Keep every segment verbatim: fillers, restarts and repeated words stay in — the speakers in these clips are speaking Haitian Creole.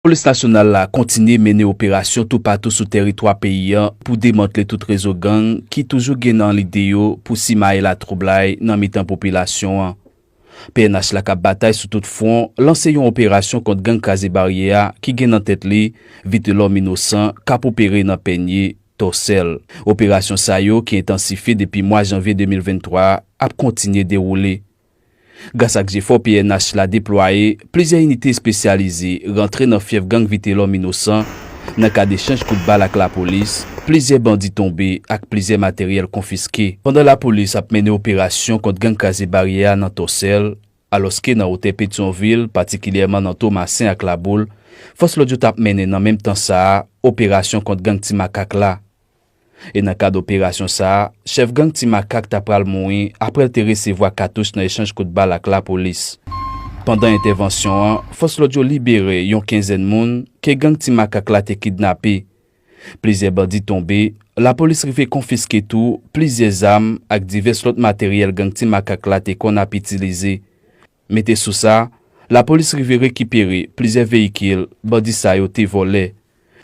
Polis nasyonal la kontinye mennen operasyon toupatou sou tèritwa peyi a pou demantle tout rezo gang ki toujou gen nan lide yo pou simaye latwoublay nan mitan popilasyon an. P N H la k ap batay sou tout fwon lanse yon operasyon kont gang Kraze Baryè a ki gen nan tèt li Vitelòm Inosan k ap opere nan Pènye, Tòsèl. Operasyon sa yo ki entansifye depi mwa janvye de mil venntwa a ap kontinye dewoule. Gras ak jefò P N H la deplwaye, plizyè inite espesyalize rantre nan fyèf gang Vitelòm Inosan. Nan kad echanj kout bal ak lapolis, plizyè bandi tonbe ak plizyè materyèl konfiske. Pandan lapolis ap mennen operasyon kont gang Kraze Baryè a nan Tòsèl, alòske nan wotè Petyonvil, patikilyèman nan Tomasen ak Laboul, fòs lòd yo t ap mennen nan menm tan sa a operasyon kont gang Ti Makak la. E nan kad operasyon sa a, chèf gang Ti Makak ta pral mouri apre l te resevwa katouch nan echanj kout bal ak lapolis. Pandan entèvansyon an, fòs lòd yo libere yon kenzèn moun ke gang Ti Makak la te kidnape. Plizyè bandi tonbe, lapolis rive konfiske tou plizyè zam ak divès lòt materyèl gang Ti Makak la te konn ap itilize. Mete sou sa, lapolis rive rekipere plizyè veyikil bandi sa yo te vòlè.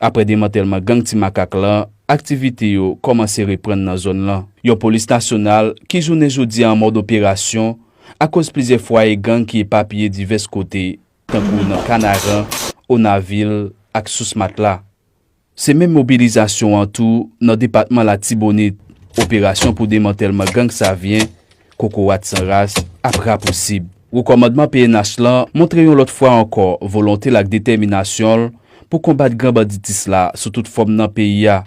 Apre demantèlman gang Ti Makak lan, aktivite yo kòmanse reprann nan zòn lan. Yon polis nasyonal ki jounen jodi a an mòd operasyon akoz plizyè fwaye gang ki epapiye divès kote, tankou nan Kanaran, Onavil ak Sous Matla. Se menm mobilizasyon an tou nan depatman Latibonit. Operasyon pou demantèlman gang Savyen, Kokorat San Ras, ap rapousib. Wo kòmandman P N H lan montre yon lòt fwa ankò volonte l ak detèminasyon l pou konbat gran banditis la sou tout fòm nan peyi a.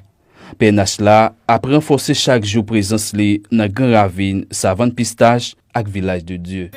P N H la ap ranfòse chak jou prezans li nan Gran Ravin, Savann Pistach ak Vilaj de Dye.